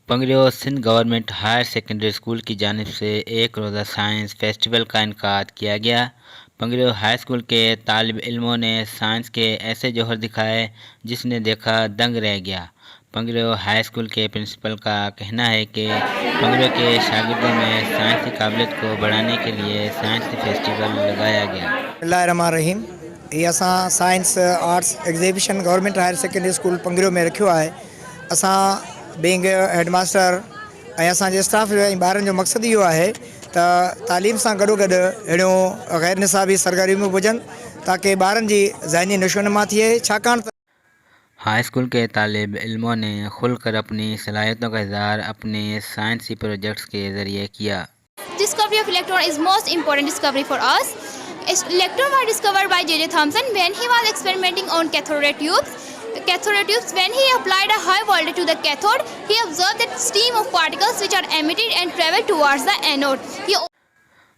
Pangrio Sindh government higher secondary school की जानिब से एक रोज़ा साइंस फेस्टिवल का इनकाद किया गया। पंगरियो हाई स्कूल के तालिब इल्मों ने साइंस के ऐसे जौहर दिखाए, जिसने देखा दंग रह गया। पंगरियो हाई स्कूल के प्रिंसिपल का कहना है कि पंगरियो के शागिर्दों में साइंसी काबिलियत को बढ़ाने के लिए साइंस फेस्टिवल लगाया गया। रहीम, हीअ असां science arts exhibition government higher secondary school Pangrio ۾ رکيو آهي. اسان بينگ هيڊ ماستر ۽ اسان جي اسٽاف جو ۽ ٻارن جو مقصد اهو آهي ته تعليم سان گڏو گڏ اهڙيون غير نصابي سرگرميون به هجن، تاڪه ٻارن جي ذهني نشونما ٿئي، ڇاڪاڻ ته हाई स्कूल के तालिब इल्मों ने खुलकर अपनी सलाहियतों का इजहार अपने साइंसी प्रोजेक्ट्स के ज़रिए किया। Discovery of electron is most important discovery for us. Electron was discovered by J.J. Thomson when he was experimenting on cathode ray tubes. Cathode ray tubes, when he applied a high voltage to the cathode, he observed that stream of particles which are emitted and travel towards the anode. He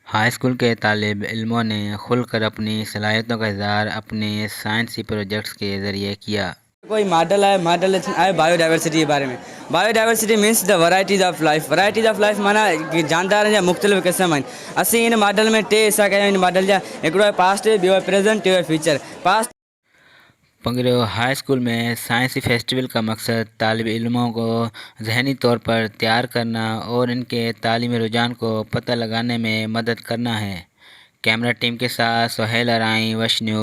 high school के तालिब इल्मों ने खुलकर अपनी सलाहियतों का इजहार अपने साइंसी projects के ज़रिए किया। कोई मॉडल आहे, मॉडल आहे बायोडाइवर्सिटी जे बारे में। Biodiversity means the varieties of life. Varieties of life माना कि जानदारनि जा मुख़्तलिफ़ क़िस्म आहिनि। असीं इन मॉडल में टे हिसा कया आहिनि मॉडल जा। हिकिड़ो आहे पास्ट, ॿियो आहे प्रेज़ेंट, टियों आहे फ्यूचर। पास्ट पंगरियो हाई स्कूल में साइंसी फेस्टिवल का मकसद तालिब इल्मों को ज़हनी तौर पर तैयार करना और इनके तालीमी रुझान को पता लगाने में मदद करना है। कैमरा टीम के साथ सोहेल अराई, वश न्यूज़।